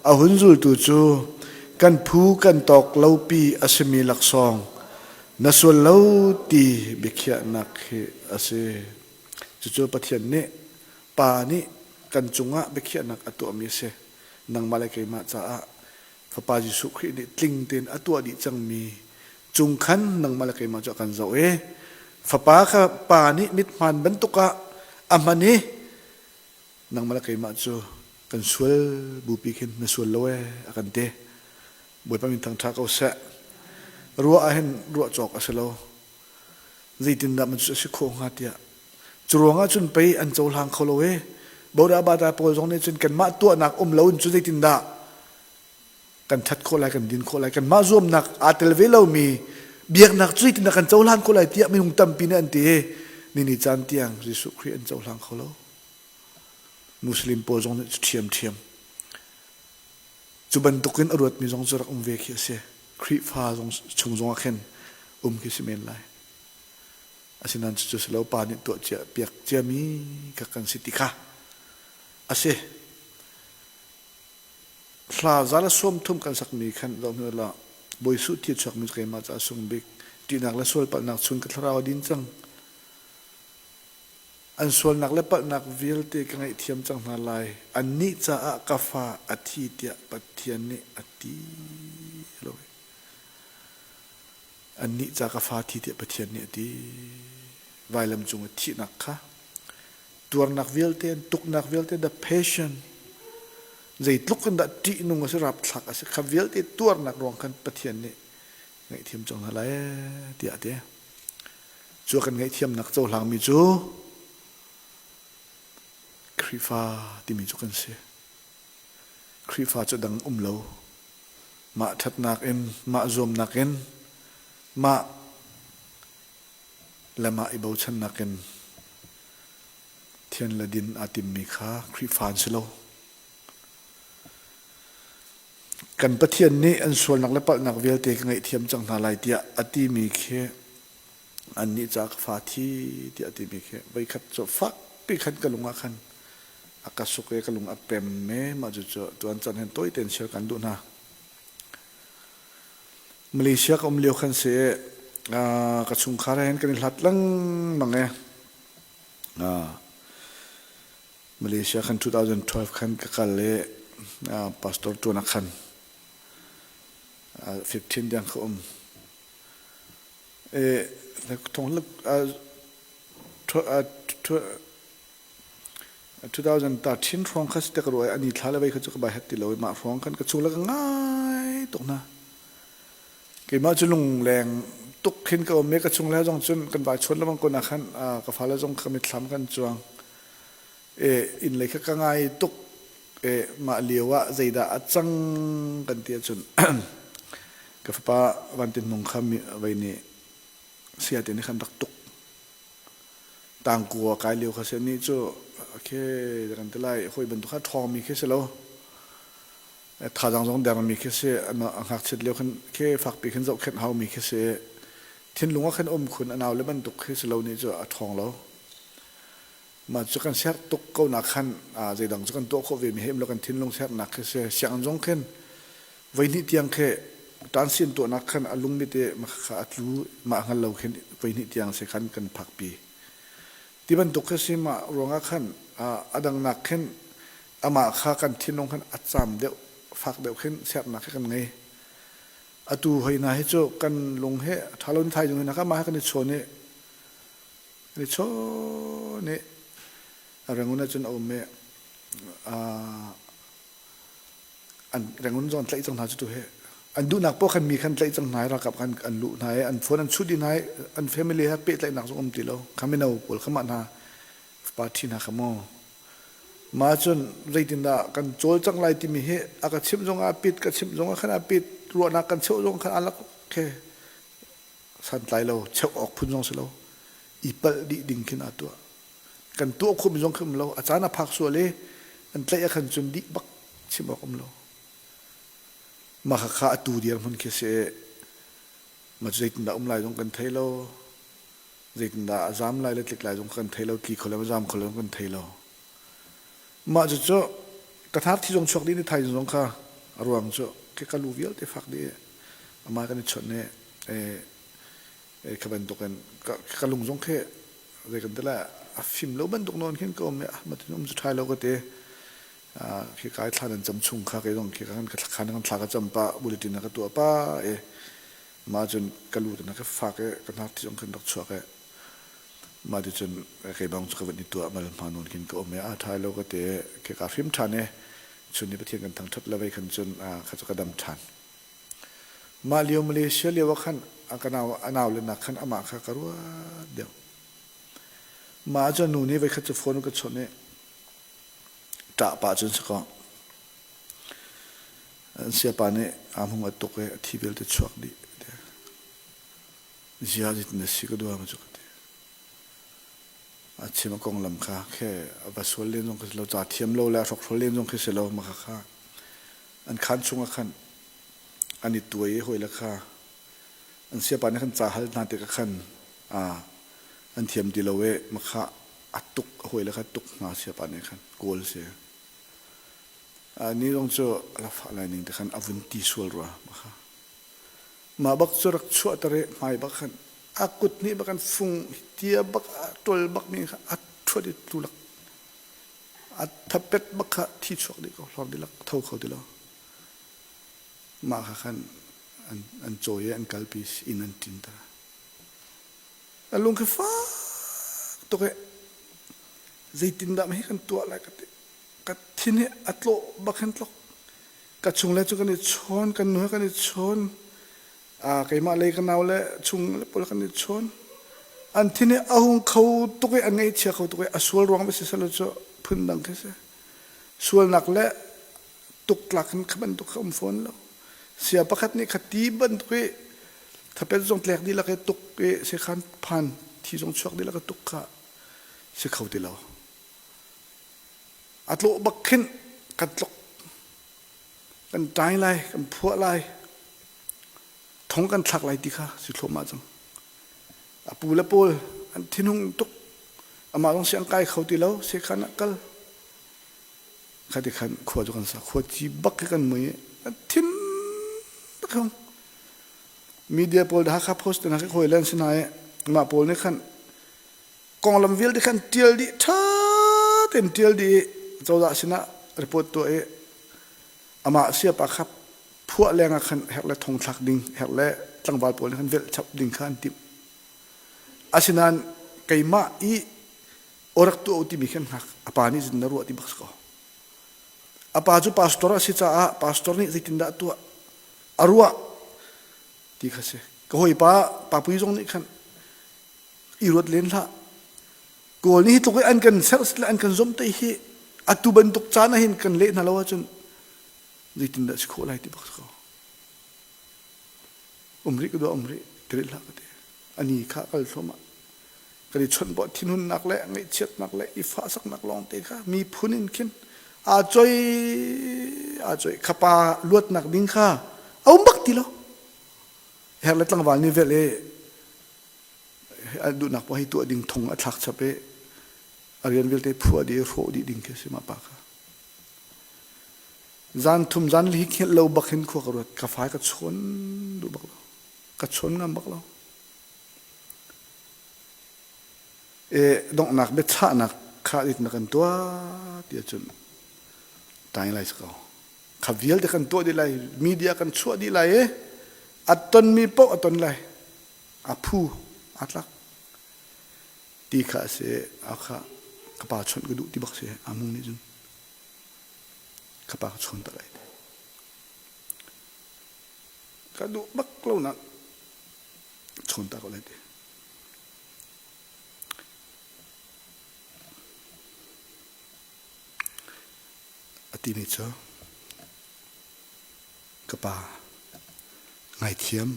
a hun zultu cu kan phu kan tawk lopi a simi laksawng na sual lo ti biakhiahnak hi a si. Cucu Pathian nih Pa nih kan cungah biakhiahnak a tuahmi a si. Nangmah le keimah caah Fapa Jesuh Khrih nih tling tein a tuah dih cangmi cung khan nangmah le keimah cu a kan zoh i Fapa kha Pa nih mithmaan bantuk ah a hman i. Nangmah le keimah cu kan sual bupi khin na sual lo ee a kan ti. Bawipa min thangṭha ko seh. Ruah ah hin ruah cawk a si lo. Zeitindah man cu a si khawh hnga tiah. Cu ruangah cun pei an cohlang kho lo ee. Boda bata pawl zong nih cun kanmah tuahnak um lo in cu zeitindah kan ṭhat khawh lai kan din khawh lai kanmah zuamnak aa tel ve lomi biaknak cu zeitindah kan cohlan khawh lai tiah minung tampi nih an ti i nini caan tiang Jesuh Khrih an cohlang kho lo. Muslim pawl zong nih cu ṭhiamṭhiam. Cu bantukin a ruatmi zong cu rak um ve khi a si. Khrihfa zong chung zong ah khin um khi si men lai. Asinain cucu si lo pa nih tuah cia piak ciami kha kan si ti kha a si. Hla za le sawm thum kan sakmi khan zoh hnu la Bawi Suh thi chuakmi cu keimah caah sung bik ṭihnak le sual palhnak chung ka thlarau a din cang. An sualnak le palhnak vialte ka ngaihthiam cang hna lai. Annih caah ka fa a thi tiah Pathian nih a ti. Lo. Annih ca ka fa thi tiah Pathian nih a ti. Vailam cung i thihnak kha tuarnak vialte tuknak vialte the passion zeitluk in dah ṭihnung a si rapthlak a si kha vialte tuarnak ruang khan Pathian nih ngaihthiam cang hna lai tiah a ti. Cu a kan ngaihthiamnak cohlangmi cu Khrihfa timi cu kan si. Khrihfa cu dang um lo. Mah ṭhatnak in, mah zuamnak in, mah le mah i bochannak in thian le din aa timmi kha Khrihfa an si lo. Kan Pathian nih an sualnak le palhnak vialte ka ngaihthiam cang hna lai tiah a timi khi annih ca ka fa thi tiah a timi khi voikhat cu fakpi khan ka lung ah khan a ka suk i ka lung a pem me mah cucu tuan caan hin tawi tein share kan duh hna. Malaysia ka um lio khan si ka chungkhar he hin kan i hlat lengmang e. Malaysia khan 2012 khan ka kal i pastor ṭuan ah khan 15 tiang ka um. E, thong 2013 hrawng kha si te ka ruah ani thla le vei kha cu ka bai hat ti lo i mah hrawng khan ka chung le ka ngai tuk na. Keimah cu lungleng tuk khin ka um i ka chung le zong cun kan vai chawn lengmang ko na khan ka fale zong ka mitthlam kan cuang. E inn lei kha ka ngai tuk e mah lio ah zeidah a cang kan ti ahcun ka fapa Van Tin Hmung kha vei nih saya te nih khan rak tuk tangkua kai lio kha si nih cu okay kan ti lai hawi bantuk kha ṭhawngmi khi si lo thazaang zong dermi khi si a ngakchiat lio khan khi fakpi khin zohkhenh haumi khi si thinlung ah khan um khun a nau le bantuk khi si lo nih cu a ṭhawng lo mah cu kan serh tuk ko nak khan zeidang cu kan tuah khawh ve mi he lo kan thinlung sernak khi si sianginn zong khin voihnih tiang khi tansin tuahnak khan a lungmi te kha a tlu mah hngal lo khin voihnih tiang se khan kan phakpi ti bantuk khi si mah ruangah khan a dangnak khin amah kha kan thinlung khan a caam deuh fak deuh khin sernak khi kan ngei atu hoi hna hi cu kan lung he ṭha lo thai zung hi mah he kan i chawn i kan i chawn i Rangoon ah cun a um i an Rangoon zong an tlaih cang hna cu tu hi an duhnak poh khan mi khan tlaih cang hna i ralkap khan an luh hna i an phone an chut dih hna i an family he pehtlaihnak zong um ti lo kha mino pawl kha mah hna party hna kha maw Mah cun zeitindah kan cawlcangh lai timi hi a ka chimh zongah a pit, ka chimh zongah khan a pit, ruahnak kan cheuh zong khan a lak khi santlai lo, cheuh awk phun zong si lo. I palh dih ding khin aa tuah. Kan tuah khawhmi zong khi um lo. A caan a phak sual i an tlaih ah khan cun dih bak chim awk um lo. Mah khakha atu dirhmun khi si i mah cu zeitindah um lai zong kan thei lo. Zeitindah a zam lai le tlik lai zong kan thei lo, tli kho le zam kho le kan thei lo. Mah cucu ka thar thi zong chuak dih ni thaizing zong kha a ruang cu ke ka lu vialte fak dih amah kan i chawnh i e kha bantukin ka, ka lung zong khi zei kan ti lai a fim lo bantuk nawn khin ka um i ah matin um cu ṭhai lo ka ti khi kai thla nan cam chung kha kei zong khi kan ka khan kan thla ka cam pa bulletin na ka tuah pa e Mah cun ka lu na ka fak i ka hnar thi zong khan rak chuak i. Mah ticun kei bang cu ka van i tuah mal hma nawn khin ka um i a ṭha lo ka ti khi ka fim ṭhan i chun ni Pathian kan thangṭhat le vei khan cun kha cu ka dam ṭhan. Mah lio Malaysia lio ah khan a ka nau a nau le nak khan amah kha ka ruat deuh. Mah cu nu nih voikhat cu phone ka chawnh i ṭah pah cun si kaw an siapa nih aa hmung a tuk i a thi vialte chuak dih. Zia zeitin na si ka duam cu ka ti. A chim a konglam kha khe a va sual len zong khi si lo, ca thiam lo le a hrokhrol len zong khi si lo ma kha kha an khaan chung ah khan an i tuai i hawi le kha an siapa nih khan ca hal hna tikah khan an thiam ti lo i ma kha a tuk a hawi le kha tuk hna siapa nih khan kawl si. Ni zong cu a la fah lai ning te khan a vun ti sual rua ma kha. Mah bak cu rak chuahter i hmai bak khan a kut nih bak an fung tia bak a ṭol bak mi kha a ṭhuat i tlulak a thapet bak kha thi chuak dih ko hlor dihlak tho kho ti lo mah kha khan an an cawi i an kalpi inn an ṭinter a lung khi fak tuk i zeitindah hi kan tuah lai ka ti ka thin hi a tlawh bak hin tlok ka chung le cu kan i chawn kan nu he kan i chawn keimah lei ka nau le chung le pawl kan i chawn an thin hi a hung kho tuk i an ngaihchia kho tuk i a sual ruang va si selo cu phun dang khi si sualnak le tuktlak in kha bantuk kha um fawn lo sia pakhat nih kha ti bantuk i thapet zong tlek dihlak i tuk i sekhan phan thi zong chuak dihlak i tuk kha si kho ti lo A tlawh bak khin kan tlok. Kan ṭai lai, kan phuah lai, thong kan thlak lai ti kha si thluahmah cang. A pu le pawl an thinhung tuk. Amah zong siang kai kho ti lo, sekhan ah kal. Kha ti khan khua cu kan sa. Khua ci bak khi kan mui. An thin tak hong. Media pawl Hakha Post te hna khi khawi len si hna i mah pawl nih khan konglam vialte khan ṭial dih ṭha tein ṭial dih i cozah sinah report tuah i amah siapa kha phuah leng ah khan herh le thong thlak ding herh le tlangval pawl nih khan velh chap ding kha an timh asinain keimah i orak tuah u timi khan hngak a pa nih zin na ruah ti bak si ko a pa cu pastor a si caah pastor nih zeitindah tuah a ruah ti kha si ka hawipa papui zong nih khan i ruat len hlah kawl nih hi tluk i an kan serh le an kan zomhtaih hi atu bantuk caan ah hin kan leh hna lo ahcun zeitindah si khawh lai ti bak si ko um rih ka dua um rih ti hlah ka ti ani kha kal thluahmah kan i chawnh bawh thinhunnak le ngaihchiatnak le i fahsaknak lawng te kha miphun in khin aa choi aa choi khapa luatnak ding kha a um bak ti lo her le tlangval nih vel i a duhnak paoh hei tuah ding thong a thlak chap i a rian vialte phuah dih i hrawh dih ding khi a si mah pa kha. Zan thum zan li khelh lo bak hin khua ka ruat ka fai ka chawn duh bak lo ka chawn ngam bak lo e donghnak biachahnak kha it na kan tuah ti ahcun tai lai ko kha vialte kan tuah dih lai media kan chuah dih lai i a tonmi paoh a ton lai a phu aa tlak ti kha a si a kha ka pa chawnh ka duh ti bak si a mung nih cun ka pa ka chawn tak ai ka duh bak lo nak chawn ta ko lai ti a timi cu Ka pa, ngaithiam.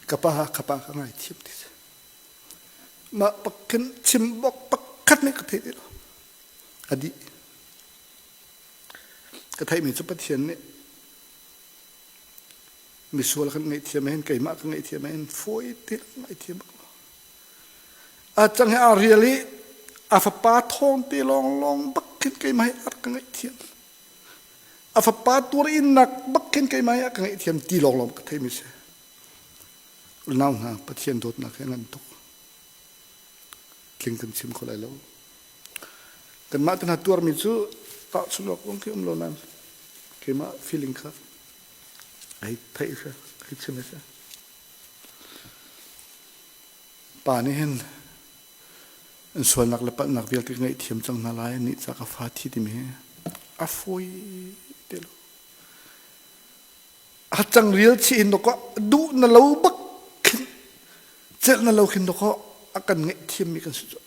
Ka pa, ka pa ka ngaithiam ti si. Mah pakhin chim bok pakhat nih ka theih ti lo. A dih. Ka theihmi cu Pathian nih misual kan ngaihthiam hin keimah ka ngaihthiam hin fawi te ngaihthiam bak lo. A cang hi aa rial i a fapa thawng te lawnglawng bak khin keimah hi a ka ngaihthiam. A fapa tuar innak bak khin keimah hi a ka ngaihthiam ti lawnglawng ka theimi si. Unau hna Pathian dawtnak hi a ngan tuk. Tling kan chim kho lai lo. Kanmah te hna tuarmi cu tahchunh awk zong khi um lo nain keimah feeling kha hei theih si, hei chim si. Pa nih hin an sualnak le palhnak vialte ka ngaihthiam cang hna lai nih ca ka fa thi timi hi a fawi te lo. A cang rial chih hin dawkaw duh na lo bak khin celh na lo khin dawkaw a kan ngaihthiammi kan si cu.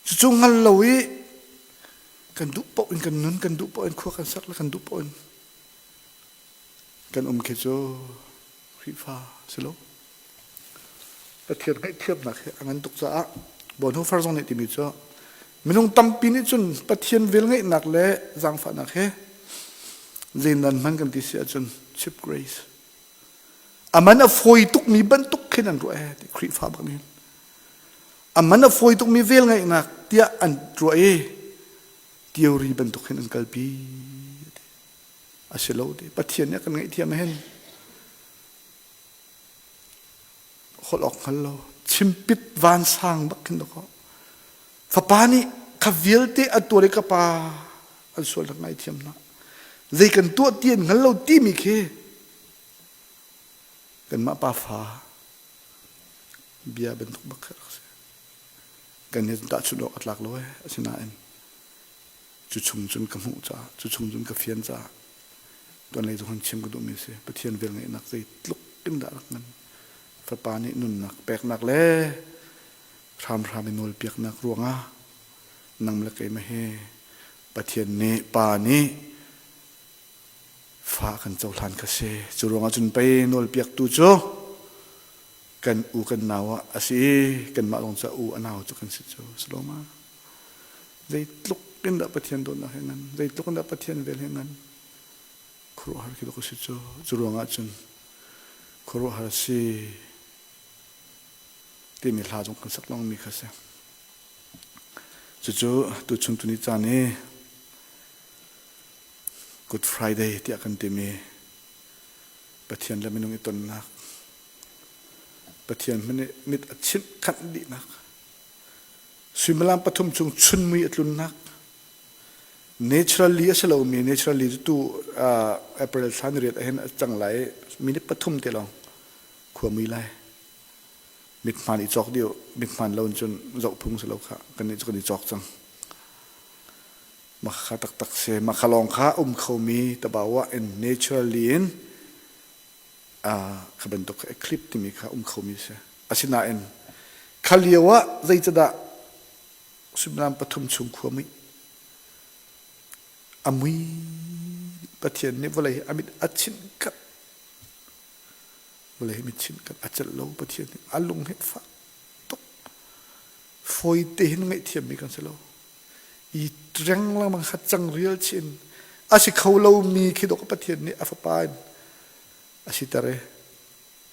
Cucu hngal lo i kan duh paoh in kan nun, kan duh paoh in khua kan sak le kan duh paoh in kan um khi cu Khrihfa si lo. Pathian ngaihthiamnak hi a ngan tuk caah Bonhoeffer zong nih timi cu minung tampi nih cun Pathian velngeihnak le zaangfahnak he zeinan hman kan ti si ahcun cheap grace aman a fawi tukmi bantuk khin an ruah ti Khrihfa bak nih aman a fawi tukmi velngeihnak tiah an ruah i theory bantuk hin an kalpi a si lo ti Pathian nih a kan ngaihthiam hin holh awk hngal lo chimpit vansang bak khin dawkaw fapa nih kha vialte a tuar i ka pa an sual rak ngaithiam hna zei kan tuah ti an hngal lo timi khi kanmah pa fa bia bantuk bak kha rak si kan hi tahchunh awk a tlak lo ee asinain cu chung cun ka hmuh caah cu chung cun ka fian caah tuan lei zong chim ka duhmi si Pathian velngeihnak zeitluk in dah rak ngan fapa nih nunnak peknak le hramhram i nawlpiaknak ruangah nang le keimah hi Pathian nih Pa nih fa kan cohlan kha si cu ruangah cun pei nawlpiaktu cu kan u kan nau ah a si i kanmah lawng cu u a nau cu kan si cu saloma Zeitluk in dah Pathian dawtnak he ngan, zeitluk in dah Pathian vel he ngan, khuaruahhar khi dawk a si cu. Cu ruangah cun khuaruahhar si timi hla zong kan sak lengmang mi kha si. Cucu tuchun tuni caan i Good Friday tiah kan timi Pathian le minung i tonnak, Pathian hmanh nih mit a chinh khanh dihnak, Suimilam pathum chung chunmui a tlunnak naturally a si lomi naturally cu tu April thla ni riat ahhin a cang lai i minute pathum te lawng khua mui lai. Mithmaan i cawk dih mithmaan lo in cun zoh phung si lo kha kan nih cu kan i cawk cang. Mah kha taktak si. Mah kha lawng kha um khomi tabawa in naturally in kha bantuk eclipse timi kha um khomi si. Asinain kha lio ah zeicadah suimilam pathum chung khua muih a mui Pathian nih vawlei hi a mit a chinh kat vawlei hi mit chinh kat a celh lo Pathian nih a lung hi fak tuk fawi te hin ngaihthiammi kan si lo i reng lengmang kha cang rial chin a si kho lomi khi dawk Pathian nih a fapa in a siter i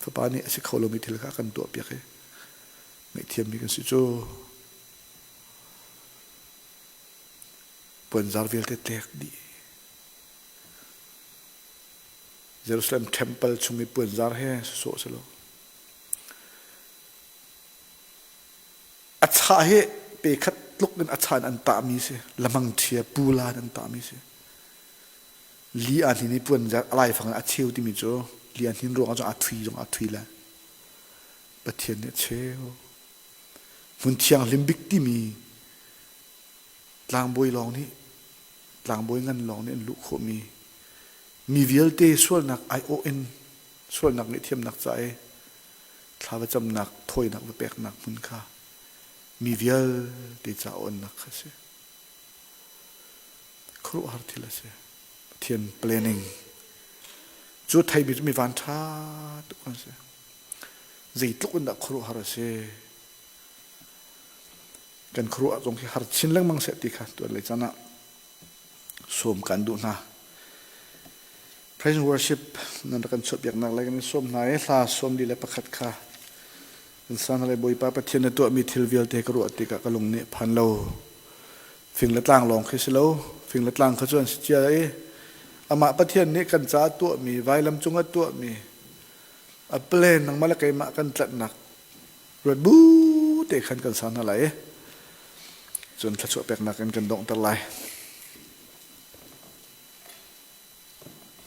Fapa nih a si kho lomi thil kha a kan tuahpiak i ngaihthiammi kan si cu puanzar vialte tlek dih. Jerusalem temple chung i puanzar he sawh si lo. A chah hi pe khat tluk in a chan an tahmi si. Lamang ṭhia pula an tahmi si. Li aa hnin i puan a laifang in a cheu timi cu li aa hnin ruangah cun aa thui zong aa thui lai. Pathian nih a cheu. Hmun thianghlim bik timi tlangbawi lawng nih tlangbawi ngan lawng nih an luh khawhmi mi vialte sualnak aiawh in sualnak ngaihthiamnak ca i thla va camnak thawinak va peknak hmun kha mi vialte ca awnnak kha a si. Khuaruahhar thil a si. Pathian planning. Cu theimi cu mi van ṭha tuk an si. Zeitluk in dah khuaruahhar a si. Kan khuaruah zong khi har chin lengmang seh ti kha tuan lei caan ah sawm kan duh hna. Praise and worship nan rak kan chuahpiaknak le kan in sawm hna i hla sawm li le pakhat kha kan sa hna le Bawipa Pathian na tuahmi thil vialte ka ruah tikah ka lung nih phan lo. Fing le tlang lawng khi si lo. Fing le tlang kha cu an si cia i amah Pathian nih kan caah tuahmi vailam cungah tuahmi a plan nangmah le keimah kan tlanhnak ruat bu te khan kan sa hna lai i cun thluachuah peknak in kan donghter lai.